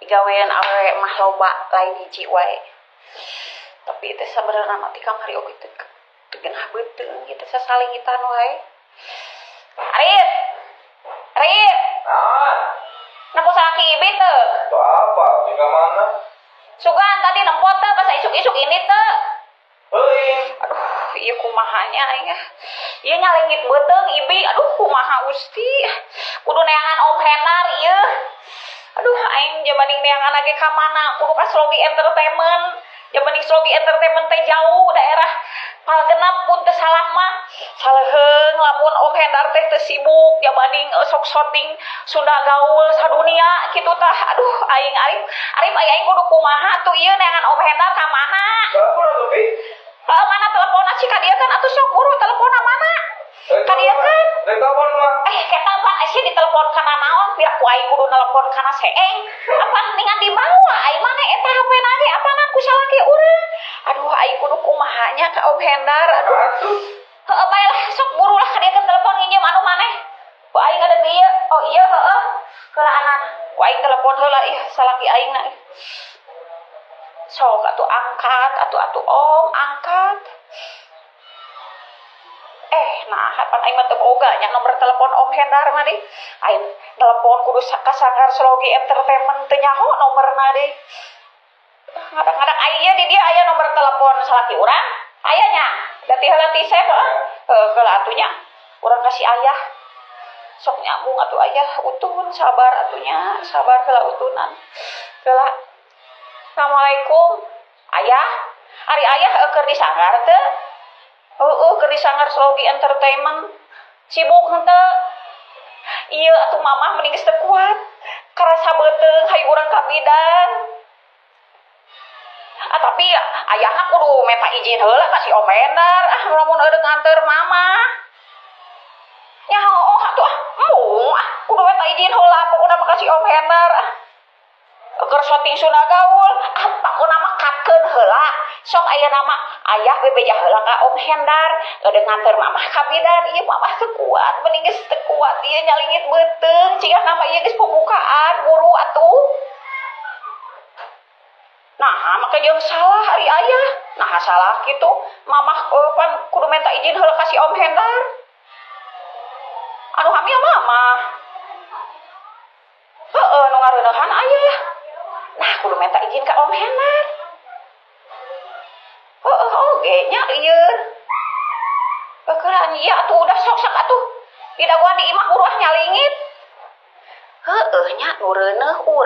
Digawean awewe mah loba lain hiji wae. Tapi teh sabenerna mah ti kamari oge teu genah beuteung ieu teh sasalingitan wae. Arif. Arif. Naon? Nempo salaki ibi teu? Teu apa? Di mana? Sugan tadi nempo teu pas isuk-isuk ini teu. Heuing. Aduh, ieu kumaha nya aing. Ieu nyalingit beuteung ibi. Aduh, kumaha Gusti. Kudu neangan Om Hendar ieu. Aduh, aing jabaning neangan lagi ka mana? Kudu ka Slogi Entertainment. Jabaning Slogi Entertainment teh jauh daerah Palgenap pun teu salah mah. Saleheung lamun Om Hendar teh teu sibuk jabaning sok syuting Sunda gaul sadunia kitu tah. Aduh, aing Arif, Arif aing kudu kumaha tuh ieu neangan Om Hendar ka mana? Telepon atuh, Bi. Heeh, mana teleponna cik ka dieu kan atuh sok buru teleponna mana? Ka dieu kan? Rek telepon mah. Eta pan sia ditelepon kana naon? Pira ku aing kudu nelpon kana seeng. Apan ningan dibawa aing mana eta HP na ge apanan ku salaki urang. Aduh, aing kudu kumaha nya ka Om Hendar. Aduh. Atuh. Heeh, bae lah sok buru lah ka dieu kan telepon nginjem anu maneh. Ku aing ada di ieu. Oh iya heeh. Heula anan. Ku aing telepon heula ih salaki aing na. Sok atuh angkat atuh atuh Om angkat. Nah, pan aing mah teu boga nya nomor telepon Om Hendar mah deui. Aing telepon kudu ka Sanggar Slogi Entertainment teu nyaho nomorna deui. Ngadak-ngadak aing ieu di dieu aya nomor telepon salaki urang. Aya nya. Da ti heula ti save heeh. Heuh heula atuh nya. Urang kasih ayah. Sok nyambung atuh ayah utun sabar atuh nya, sabar heula utunan. Heula. Assalamualaikum. Ayah, ari ayah keur di sanggar teu? Heueuh keur di Sanggar Slogi Entertainment. Sibuk henteu? Ieu atuh mamah mending geus teu kuat. Karasa beuteung hayu urang ka bidan. Ah tapi ayahna kudu minta izin heula ka si Om Hendar. Ah lamun eureut nganteur mamah. Nya heueuh atuh ah embung ah kudu minta izin heula pokona mah ka si Om Hendar. Ah keur syuting Sunda gaul, ah pokona mah katkeun heula. Sok ayeuna mah ayah bebeja heula ka Om Hendar, eureut nganteur mamah ka bidan. Ieu mamah teu kuat, mending geus teu kuat ieu nyalingit beuteung, cigah nama ieu geus pembukaan buru atuh. Nah, maka jeung salah ari ayah. Nah, salah kitu. Mamah pan kudu minta izin heula ka si Om Hendar. Anu hamil mamah. Heeh, nu ngareuneuhan ayah. Nah, kudu minta izin ka Om Hendar. Heeh, oge nya lieur. Beukeuraan ieu atuh udah sok-sok atuh. Didagoan di imah buru ah nyalingit. Heeh nya nu reuneuh urang.